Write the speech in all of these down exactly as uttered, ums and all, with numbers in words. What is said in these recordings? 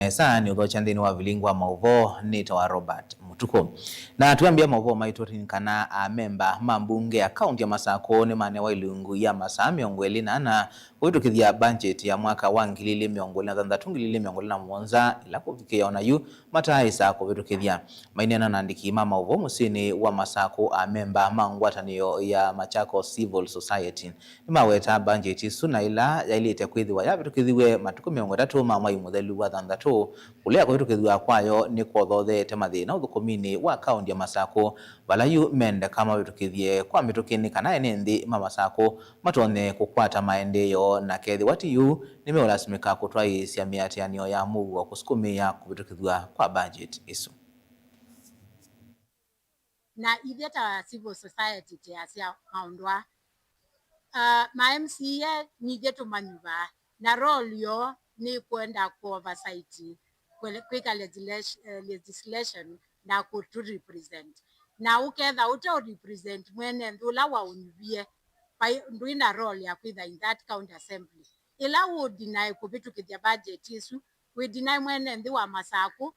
Nesa nĩ ũthokya nthĩnĩ wa vilingi wa maũvoo, nĩtawa Robert Mũtukũ. Na twambĩa maũvoo maitũ, tũlilikane kana amemba ma mbunge ya kaunti ya Masakũ nĩmanewa ilungu ya masaa mĩongo ĩlĩ na ana kũvĩtũkĩthya mbangyeti ya mwaka wa ngili ilĩ mĩongo ĩlĩ na thanthatũ, ngili ilĩ mĩongo ĩlĩ na mũonza, ĩla kũvikĩa o na yu mataaĩsa kũvĩtũkĩthya. Maineena na andĩki ma maũvoo mũsyĩnĩ wa Masakũ, amemba ma ngwatanĩo ya Machakos Civil Society nĩmaweta mbangyeti ĩsu na ĩla yaĩlĩte kwĩthĩwa yavĩtũkĩthiw'e matukũ mĩongo ĩtatũ ma mwai mũthelu wa thanthatũ. Kũlea kũvĩtũkĩthw'a kwayo nĩkwothotheete mathĩna ũthũkũminĩ wa kaunti ya Masakũ, vala yu mendeka mavĩtũkĩthye kwa mĩtũkĩ nĩ kana ene nthĩ ma Masakũ matonye kũkwata maendeeo, na kethĩwa ti ũu, nĩmeũlasimĩka kũtwaĩĩsya mĩatĩanĩo ya mũuo kũsukumĩĩa kũvĩtũkĩthw'a kwa mbangyeti ĩsu. Na ithyĩ ta civil society tũyasya maũndũ aa. Ah, ma M C A nĩ ithyĩ tũmanyuvaa, na role yoo nĩ kwenda kũ oversight, kwele-, kwĩka legislation, eh, legislation na kũtũ represent. Na ũketha ũte ũ represent mwene nthĩ ũla waũnyuvie, vai-, ndwĩ na role ya kwĩtha in that county assembly. Ĩla ũ deny kũvĩtũkĩthya budget ĩsu, wĩ deny mwene nthĩ wa Masakũ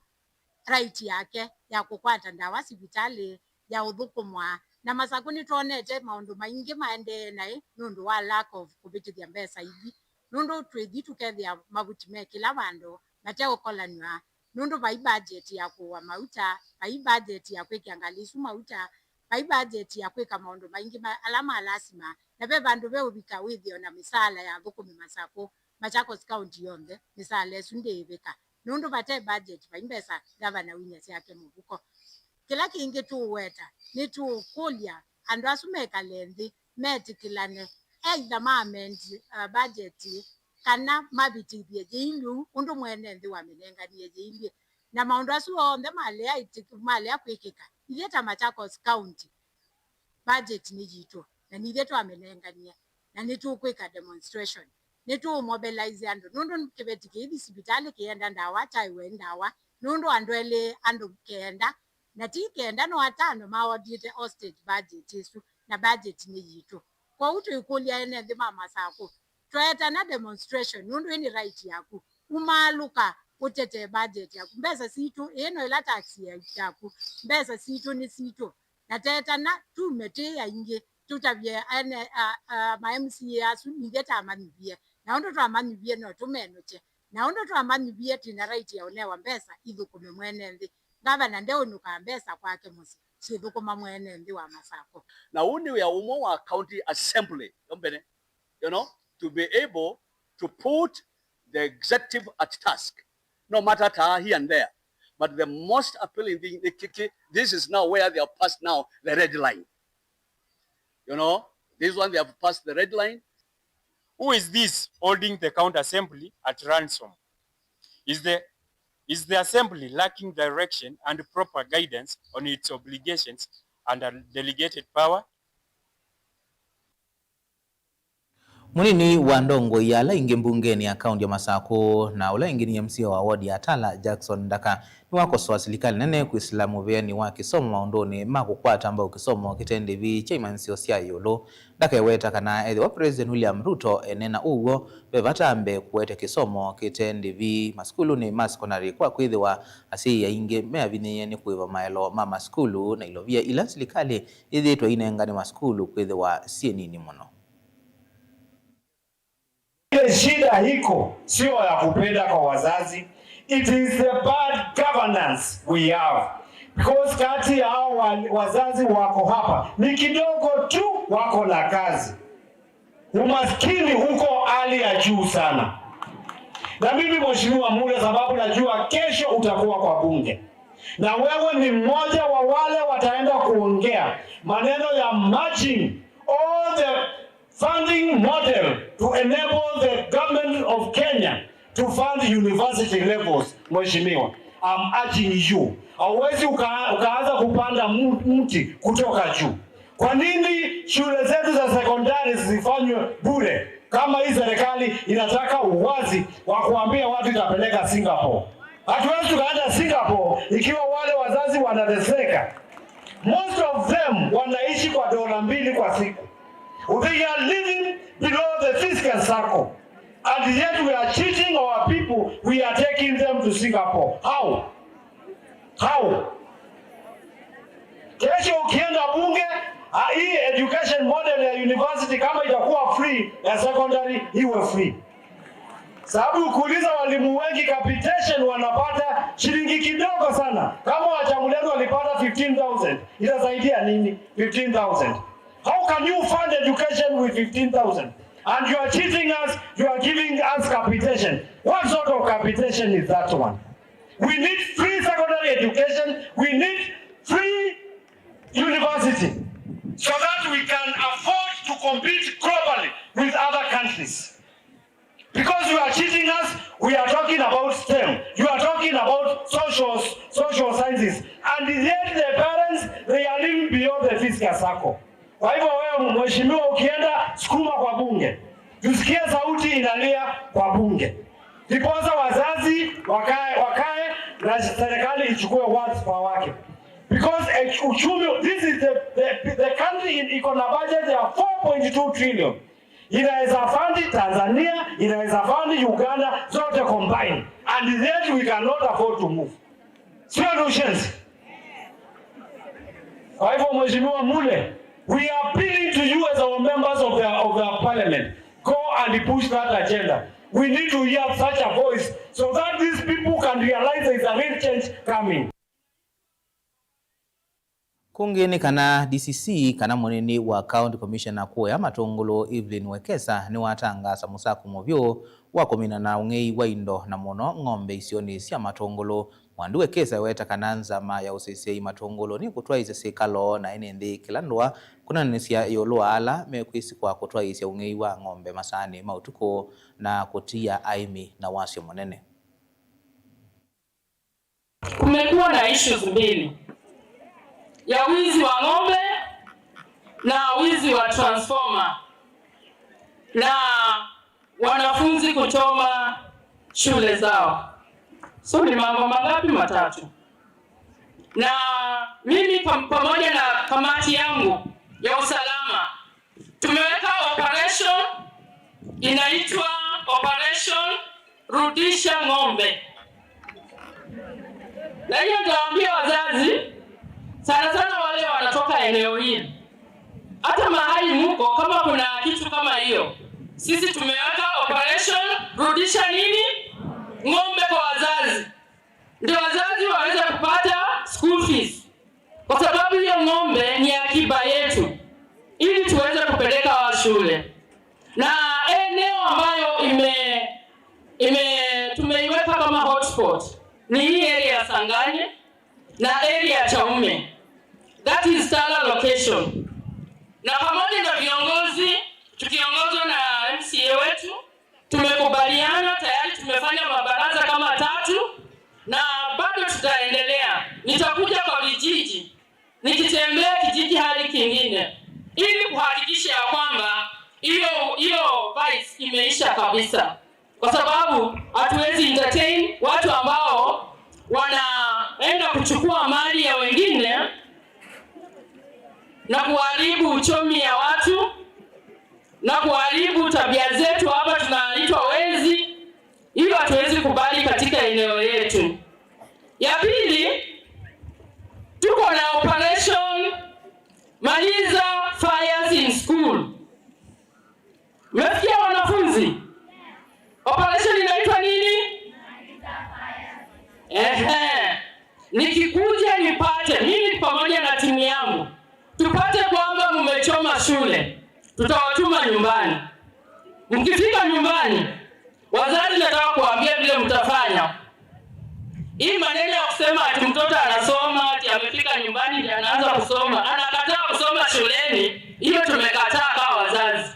right yake ya kũkwata ndawa sivitalĩ, ya ũthũkũmwa. Na Masakũ nĩtwonete maũndũ maingĩ maendee naĩ nũndũ wa lack of kũvĩtĩthya mbesa ithi, nũndũ twĩthi tũkethĩa mavuti me kĩla vandũ mateũkolanw'a, nũndũ vai budget ya kũũa mauta, vai budget ya kwĩkĩa ngalĩ isu mauta, vai budget ya kwĩka maũndũ maingĩ ma-, ala ma lasima, na ve vandũ ve ũvika wĩthĩe ona mĩsaala ya athũkũmi Masakũ, Machakos County yonthe, mĩsaala ĩsu ndĩĩvĩka. Nũndũ vate budget, vai mbesa, ngavana winyasya ake mũvuko. Kĩla kĩngĩ tũũweta, nĩtũũkũlya andũ asu mekale nthĩ, metĩkĩlane, either ma amend, uh, budget, kana mavĩtĩthye yĩĩ lĩu ũndũ mwene nthĩ wamĩnenganie yĩĩ lĩĩ. Na maũndũ asu onthe malea ĩtĩk-, malea kwĩkĩka, ithyĩ ta Machakos County, budget nĩ yitũ, na nĩ ithyĩ twamĩnenganie, na nĩtũkwĩka demonstration. Nĩtũũmobilize andũ, nũndũ kĩveti kĩithi sivitalĩ kĩenda ndawa, kyaĩwe ndawa, nũndũ andũ elĩ andũ kenda, na ti kenda, no atano maodĩte hostage budget ĩsu, na budget nĩ yitũ. Kwoou tũikũlya ene nthĩ ma Masakũ, twaetana demonstration, nũndũ ĩ nĩ right yaku. Umaalũka ũtetee budget yaku. Mbesa sitũ, ĩĩ no ĩla tax ya-, yaku. Mbesa sitũ nĩ sitũ. Na tetana tume twĩ aingĩ, tũtavye ene, a, a, ma M C A asu nithyĩ twamanyuvie. Na ũndũ twamanyuvie no tũmenũkye. Na ũndũ twamanyuvie twĩ na right ya ũnewa mbesa ithũkũme mwene nthĩ. Ngavana ndeũnũkaa mbesa kwake mũsyĩ, syĩthũkũma mwene nthĩ wa Masakũ. Na ũũ nĩ wĩa ũmwe wa county assembly yo mbene, you know, to be able to put the executive at task, no matter taa here and there. But the most appealing thing, nĩ kĩkĩ, this is now where they have passed now the red line. You know, this one they have passed the red line. Who is this holding the county assembly at ransom? Is the, is the assembly lacking direction and proper guidance on its obligations under delegated power? Mũnini wa ndongoi ya ala ingĩ mbungenĩ ya kaunti ya Masakũ na ũla ĩngĩ nĩ M C A wa wodi ya Tala, Jackson Ndaka, nĩwakosoa silikalĩ nene kwĩsĩla mũvĩanĩ wa kĩsomo maũndũnĩ ma kũkwata mbau kĩsomo kĩte ndĩvi kya imanyĩsyo sya ĩũlũ. Ndaka eweta kana ethĩwa President William Ruto eneena ũw'o, ve vata ambe kũete kĩsomo kĩte ndĩvi masukulunĩ ma sekondarĩ, kwa kwĩthĩwa asyai aingĩ meavinyĩĩe nĩ kũĩva maelo ma masukulu na ilovia ila silikalĩ ĩthĩĩtwe ĩinengane masukulu kwĩthĩwa syĩ nini mũno. Ile shida iko sio ya kupenda kwa wazazi, it is the bad governance we have, because kati ya hao wa-, wazazi wako hapa ni kidogo tu wako na kazi. Umaskini uko hali ya juu sana. Na mimi, Mheshimiwa Mule, sababu najua kesho utakuwa kwa bunge, na wewe ni mmoja wa wale wataenda kuongea maneno ya merging all the funding model to enable the government of Kenya to fund university levels. Mheshimiwa, I'm urging you, hauwezi uka-, ukaanza kupanda mu-, mti kutoka juu. Kwa nini shule zetu za sekondari zisifanywe bure kama hii serikali inataka uwazi wa kuambia watu itapeleka Singapore? Hatuwezi tukaenda Singapore ikiwa wale wazazi wanateseka. Most of them wanaishi kwa dola mbili kwa siku. They are living below the fiscal circle. And yet we are cheating our people, we are taking them to Singapore. How? How? Kesho ukienda bunge, ah, hii education model ya university kama itakuwa free, ya secondary iwe free. Sababu ukiuliza walimu wengi, capitation wanapata shilingi kidogo sana. Kama Wachamulelu walipata fifteen thousand, itasaidia nini? Fifteen thousand. How can you fund education with fifteen thousand? And you are cheating us, you are giving us capitation. What sort of capitation is that one? We need free secondary education, we need free university, so that we can afford to compete globally with other countries. Because you are cheating us, we are talking about STEM, you are talking about social, social sciences, and yet the parents, they are living beyond the fiscal circle. Kwa hivyo wewe mheshimiwa, ukienda, sukuma kwa bunge, tusikie sauti inalia kwa bunge, ndiposa wazazi wakae, wakae na serikali ichukue wadhifa wake, because eh, uchumi, this is the, the, the country in, iko na budget ya four point two trillion. Inaweza fund Tanzania, inaweza fund Uganda, zote combined. And yet we cannot afford to move. Sio ni ushenzi? Kwa hivyo, Mheshimiwa Mule, we are appealing to you as our members of the, of the parliament. Go and push that agenda. We need to hear such a voice so that these people can realize there is a real change coming. Kũngĩ nĩ kana D C C kana mũnini wa County Commissioner kũya Matũngũlũ, Evelyn Wekesa, nĩwatangaasa mũsakumo vyũ wa kũmina na ũng'ei wa indo, na mũno ng'ombe isionĩ sya Matũngũlũ. Mwandu Wekesa eweta kana nzama ya ũsĩsĩai Matũngũlũ nĩ kũtwaĩĩsya syĩkalo na ene nthĩ kĩla ndũa kũnanĩsya ĩũlũ wa ala mekwĩsikwa kũtwaĩĩsya ũng'ei wa ng'ombe masaanĩ ma ũtukũ na kũtia aĩmi na wasyo mũnene. Kumekuwa na issues mbili, ya wizi wa ng'ombe na wizi wa transformer na wanafunzi kuchoma shule zao. So ni mambo mangapi? Matatu. Na mimi pam-, pamoja na kamati yangu ya usalama tumeweka operation inaitwa Operation Rudisha Ng'ombe. Na hiyo nitawaambia wazazi, sana sana wale wanatoka eneo hili. Hata mahali muko, kama kuna kitu kama hiyo, sisi tumeweka Operation Rudisha nini? Ng'ombe kwa wazazi. Ndio wazazi waweze kupata school fees. Kwa sababu hiyo ng'ombe ni akiba yetu, ili tuweze kupeleka wa shule. Na eneo ambayo ime-, ime-, tumeiweka kama hotspot ni hii area ya Sanganye na area ya Chaume. That is Tala location. Na pamoja na viongozi, tukiongozwa na M C A wetu, tumekubaliana tayari, tumefanya mabaraza kama tatu na bado tutaendelea. Nitakuja kwa vijiji, nikitembea kijiji hadi kingine, ili kuhakikisha ya kwamba hiyo, hiyo vice imeisha kabisa, kwa sababu hatuwezi entertain watu ambao wanaenda kuchukua mali ya wengine na kuharibu uchumi ya watu na kuharibu tabia zetu. Hapa tunaitwa wezi, hiyo hatuwezi kubali katika eneo yetu. Ya pili, tuko na operation Maliza Fires in School. Mmesikia wanafunzi? Operation inaitwa nini? Ehe. Nikikuja nipate, mimi pamoja na timu yangu, tupate kwamba mmechoma shule, tutawatuma nyumbani. Mkifika nyumbani, wazazi, nataka kuambia vile mtafanya. Hii maneno ya kusema ati mtoto anasoma, ati amefika nyumbani ndio anaanza kusoma, anakataa kusoma shuleni, hiyo tumekataa kama wazazi.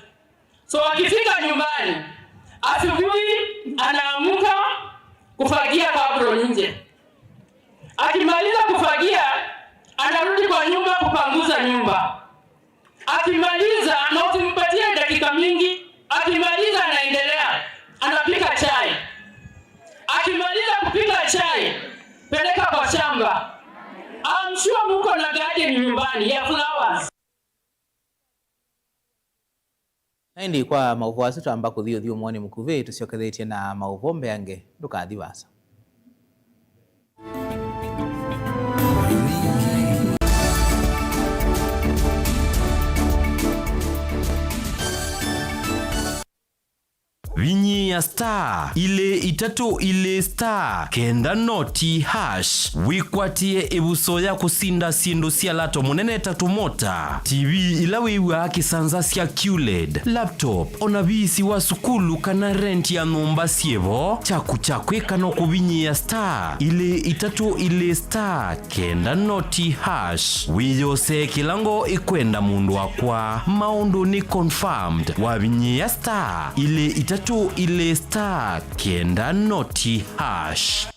So akifika nyumbani, asubuhi anaamka kufagia kabro nje. Akimaliza kufagia, anarudi kwa nyumba kupanguza nyumba. Akimaliza, na usimpatie dakika mingi, akimaliza anaendelea, anapika chai. Akimaliza kupika chai, peleka kwa shamba. I'm sure muko na garden nyumbani ya flowers. Na ĩndĩ kwa maũvoo asu twamba kũthi ũthyũmũonĩ mũkuvĩ, tũsyokethetye na maũvoo mbeange, ndũkathi vaasa. Vinyĩĩa star ilĩ itatũ ilĩ star kenda noti hash wĩkwatĩe ĩvuso ya kũsinda syĩndũ sya lato mũnene ta tũmota, T V ila wĩw'aa kĩsanza sya QLED, laptop, o na viisi wa sukulu kana rent ya nyũmba syĩ vo. Kyaku kya kwĩka no kũvinyĩĩa star ilĩ itatũ ilĩ star kenda noti hash. Wĩyosee kĩla ngoo ĩkwenda, mũndũ wakwa. Maũndũ nĩ confirmed. Wavinyĩĩa star ilĩ itatũ ilĩ star kenda noti hash.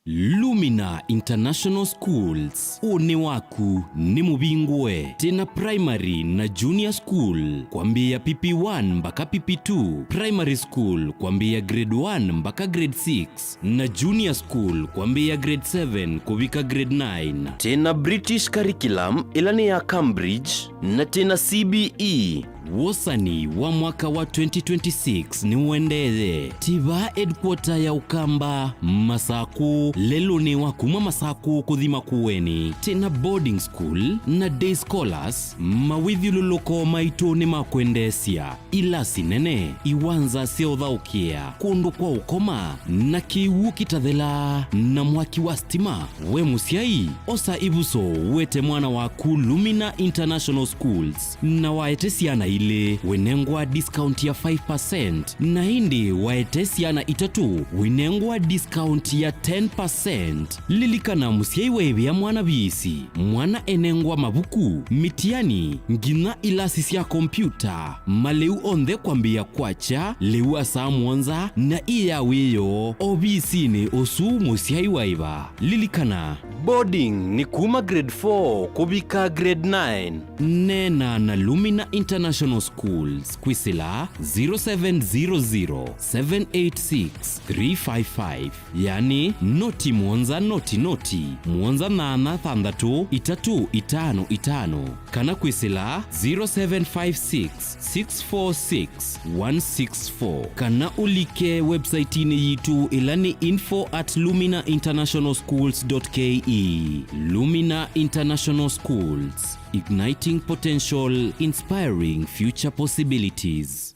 Lumina International Schools. Ũnĩ waku nĩ mũvingũe. Twĩna primary na junior school kwambĩĩa P P one mpaka P P two, primary school kwambĩĩa grade one mpaka grade six, na junior school kwambĩĩa grade seven kũvika grade nine. Twĩna British curriculum ĩla nĩ ya Cambridge, na twĩna C B E. Wosani wa mwaka wa twenty twenty-six nĩũendeeye. Tiva headquarter ya Ũkamba, Masakũ, lelũnĩ wa kuma Masakũ kũthi Makueni. Twĩna boarding school na day scholars, mawĩthyũlũlũko maitũ nĩ ma kwendeesya. Ilasi nene, iwanza sya ũthaũkĩa, kũndũ kwa ũkoma, na kĩw'ũ kĩtathela, na mwaki wa stima. We mũsyai, osa ĩvuso wĩte mwana waku Lumina International Schools, na waete syana ilĩ, wĩnengwa discount ya five percent, na ĩndĩ waete syana itatũ, wĩnengwa discount ya ten percent. Lilikana, mũsyai waĩvĩa mwana viisi, mwana enengwa mavuku, mĩtiani, nginya ilasi sya kompyuta, malĩu onthe kwambĩĩa kwakya lĩu wa saa mũonza na ĩ ya wĩoo ovisinĩ ũsu mũsyai waĩva. Lilikana, boarding nĩ kuma grade four kũvika grade nine. Neena na Lumina International Schools kwĩsĩla zero seven zero zero, seven eight six, three five five, yani noti mũonza noti noti, mũonza nyanya thanthatũ itatũ itano itano, kana kwĩsĩla zero seven five six, six four six, one six four, kana ũlike website-inĩ yitũ ĩla nĩ info at lumina international schools dot K E. Lumina International Schools, igniting potential, inspiring future possibilities.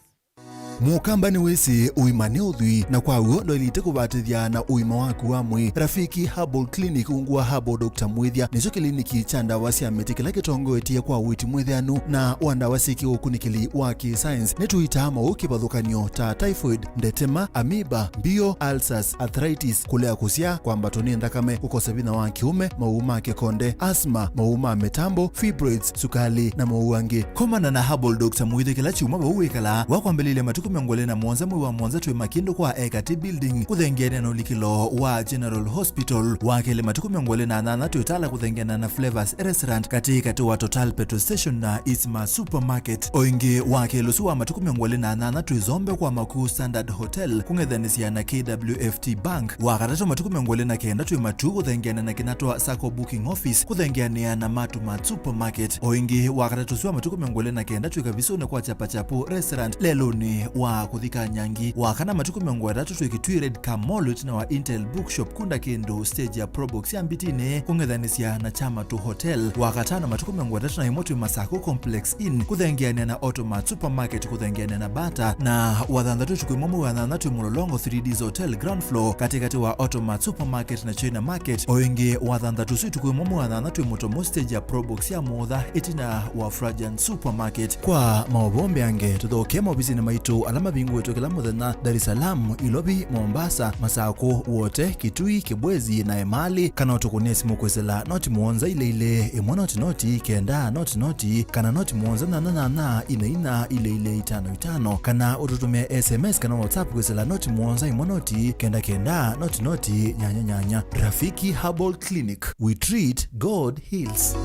Mũkamba nĩwĩsĩ ũima nĩ ũthwii, na kwa w'o ndwaĩlĩte kũvatĩthya na ũima waku wa mwĩĩ. Rafiki Herbal Clinic, ungu wa Herbal Doctor Mwĩthya, nĩkyo kĩliniki kya ndawa sya mĩtĩ kĩla kĩtongoetye kwa ũiiti mwĩthĩanu na wa ndawa syĩ kĩũkunĩkĩli wa kĩ-science. Nĩtũitaa maũũ kĩvathũkany'o ta typhoid, ndetema, amoeba, mbio, ulcers, arthritis, kũlea kũsyaa, kwambatwa nĩ nthakame, kũkosa vinya wa kĩũme, maũũ ma kĩkonde, asthma, maũũ ma mĩtambo, fibroids, sukalĩ, na maũũ angĩ. Komana na Herbal Doctor Mwĩthya kĩla kyumwa vau wĩkalaa. Wakwambĩlĩlya matukũ mĩongo ĩlĩ na mũonza mwei wa mũonza twĩ Makindũ kwa Ekati Building, kũthengeanĩa na ũlikĩlo wa General Hospital. Wa kelĩ matukũ mĩongo ĩlĩ na nyanya twĩ Tala kũthengeana na Flavors Restaurant katĩ katĩ wa Total Petrol Station na Isma Supermarket. O ĩngĩ, wa kelĩ ũsu wa matukũ mĩongo ĩlĩ na nyanya twĩ Zombe kwa Makuu Standard Hotel kũng'ethanĩsya na K W F T Bank. Wa katatũ matukũ mĩongo ĩlĩ na kenda twĩ Matuu kũthengeana na Kinatwa Sacco Booking Office kũthengeanĩa na Matu Mart Supermarket. O ĩngĩ, wa katatũ ũsu wa matukũ mĩongo ĩlĩ na kenda twĩ Kavisũnĩ kwa Chapachapu Restaurant lelũnĩ wa kũthi Kanyangi. Wa kana matukũ mĩongo ĩtatũ twĩ Kitui Red Car Mall ĩtina wa Intel Bookshop kunda kĩndũ stage ya Probox ya Mbitinĩ kũng'ethanĩsya na Chamatu Hotel. Wa katano matukũ mĩongo ĩtatũ na ĩmwe twĩ Masakũ Complex Inn kũthengeanĩa na Automart Supermarket kũthengeanĩa na Bata. Na wa thanthatũ ũtukũ ĩmwe mwei wa nyanya twĩ Mũlolongo three Ds Hotel ground floor katĩkatĩ wa Automart Supermarket na China Market. O ĩngĩ wa thanthatũ ũsu ũtukũ ĩmwe mwei wa nyanya twĩ Mũtomo stage ya Probox ya Mũũtha ĩtina wa Frajan Supermarket. Kwa maũvoo mbeange, tũthokee maovisinĩ maitũ ala mavingũĩtwe kĩla mũthenya Dar es Salaam, Ilovi, Mombasa, Masakũ, Wote, Kitui, Kibwezi, na Emali, kana ũtũkũnĩe simũ kwĩsĩla noti mũonza ilĩ ilĩ, ĩmwe noti noti, kenda noti noti, kana noti mũonza nyanya nyanya, ina ina, ilĩ ilĩ, itano itano, kana ũtũtũmĩe S M S kana WhatsApp kwĩsĩla noti mũonza ĩmwe noti, kenda kenda, noti noti, nyanya nyanya. Rafiki Herbal Clinic, we treat, God heals.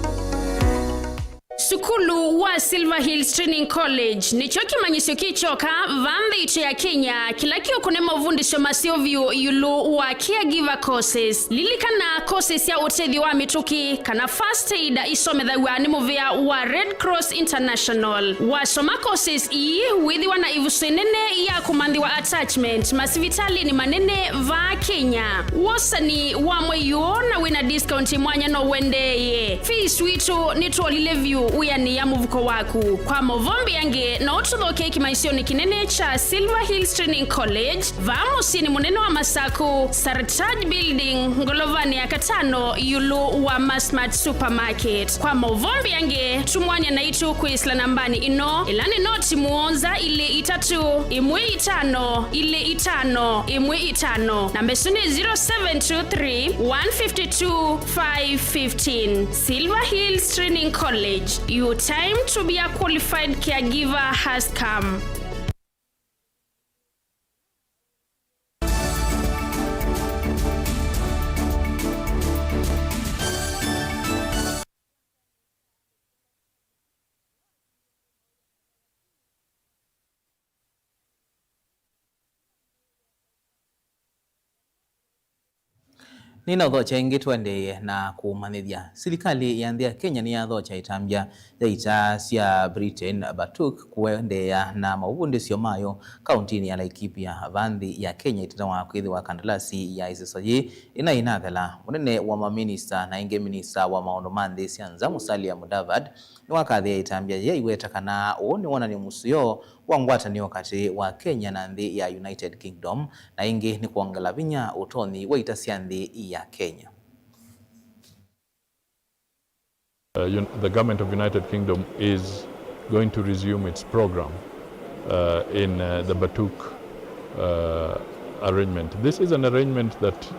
Sukulu wa Silver Hills Training College nĩkyo kĩmanyĩsyo kĩ kyoka va nthĩ itũ ya Kenya kĩla kĩũkũne mavundĩsyo maseo vyũ ĩũlũ wa caregiver courses. Lilikana, courses sya ũtethyo wa mĩtũkĩ, kana first aid, isomethaw'a nĩ mũvĩa wa Red Cross International. Wasoma courses ii, wĩthĩwa na ĩvuso ĩnene ya kũmanthĩwa attachment masivitalĩnĩ manene va Kenya. Wosani wa mwei ũũ na wĩna discount mwanya no ũendeeye. Fees witũ nĩtwolile vyũ wĩanĩĩa mũvuko waku. Kwa maũvoo mbeange, no ũtũthokee kĩmanyĩsyonĩ kĩnene kya Silver Hills Training College, vaa mũsyĩnĩ mũnene wa Masaku, Sartaj Building, ngolovanĩ ya katano, ĩũlũ wa Masmart Supermarket. Kwa maũvoo mbeange, tumwany'a naitũ kwĩsĩla nambanĩ ĩno, ĩla nĩ noti mũonza ilĩ itatũ, ĩmwe itano, ilĩ itano, ĩmwe itano. Namba ĩsu nĩ zero seven two three, one fifty two, five fifteen. Silver Hills Training College, your time to be a qualified caregiver has come. Nĩnaũthokya ĩngĩ tũendeeye na kũmanyĩthya. Silikalĩ ya nthĩ ya Kenya nĩyathokya ĩtambya ya ita sya Britain Batuk kũendeea na maũvundĩsyo mayo kaũntĩnĩ ya Laikipia va nthĩ ya Kenya ĩtina wa kwĩthĩwa kandalasi ya ĩseso yĩĩ ĩna ĩnathela. Mũnene wa maminista na ĩngĩ minista wa maũndũ ma nthĩ sya nza Musalia Mudavadi nĩwakathĩe ĩtambya yĩĩ aiweta kana ũũ nĩ wonany'o mũseo wa ngwatanĩo katĩ wa Kenya na nthĩ ya United Kingdom, na ĩngĩ nĩ kwongela vinya ũtonyi wa ita sya nthĩ ya Kenya. Uh, un- the government of United Kingdom is going to resume its program uh, in uh, the Batuk uh, arrangement. This is an arrangement that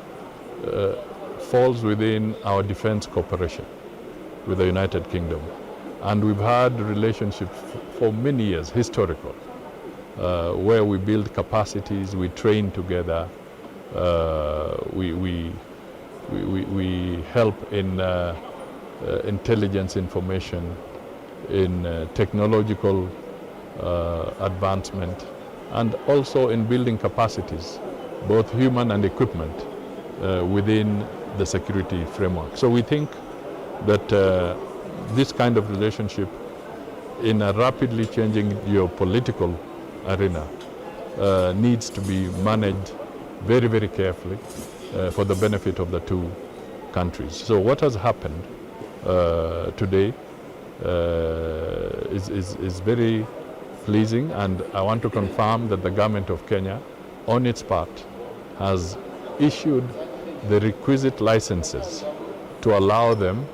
uh, falls within our defense cooperation with the United Kingdom. And we've had relationships f- for many years, historical, uh, where we build capacities, we train together, uh, we, we, we, we, we help in uh, uh, intelligence information, in uh, technological uh, advancement, and also in building capacities, both human and equipment, uh, within the security framework. So we think that uh, this kind of relationship in a rapidly changing geopolitical arena uh, needs to be managed very, very carefully uh, for the benefit of the two countries. So what has happened uh, today uh, is, is, is very pleasing, and I want to confirm that the government of Kenya, on its part, has issued the requisite licenses to allow them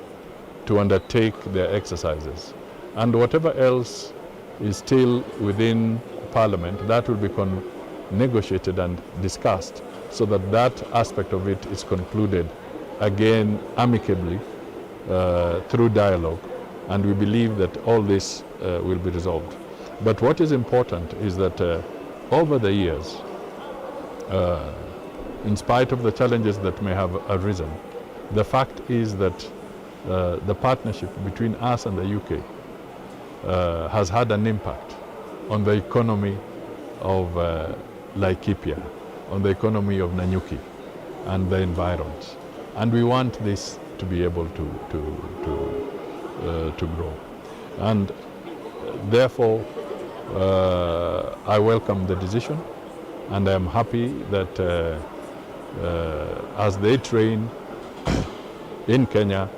to undertake their exercises. And whatever else is still within Parliament, that will be con- negotiated and discussed so that that aspect of it is concluded again amicably uh, through dialogue, and we believe that all this uh, will be resolved. But what is important is that uh, over the years, uh, in spite of the challenges that may have arisen, the fact is that uh, the partnership between us and the U K uh, has had an impact on the economy of uh, Laikipia, on the economy of Nanyuki and the environs. And we want this to be able to, to, to, uh, to grow. And therefore, uh, I welcome the decision, and I am happy that uh, uh, as they train in Kenya,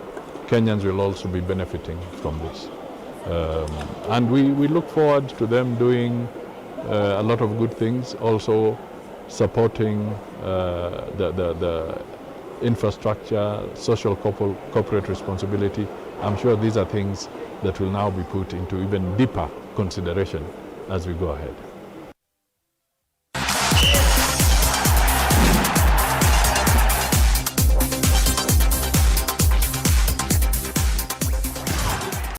Kenyans will also be benefiting from this. Um, and we, we look forward to them doing uh, a lot of good things, also supporting uh, the, the, the infrastructure, social corpor- corporate responsibility. I'm sure these are things that will now be put into even deeper consideration as we go ahead.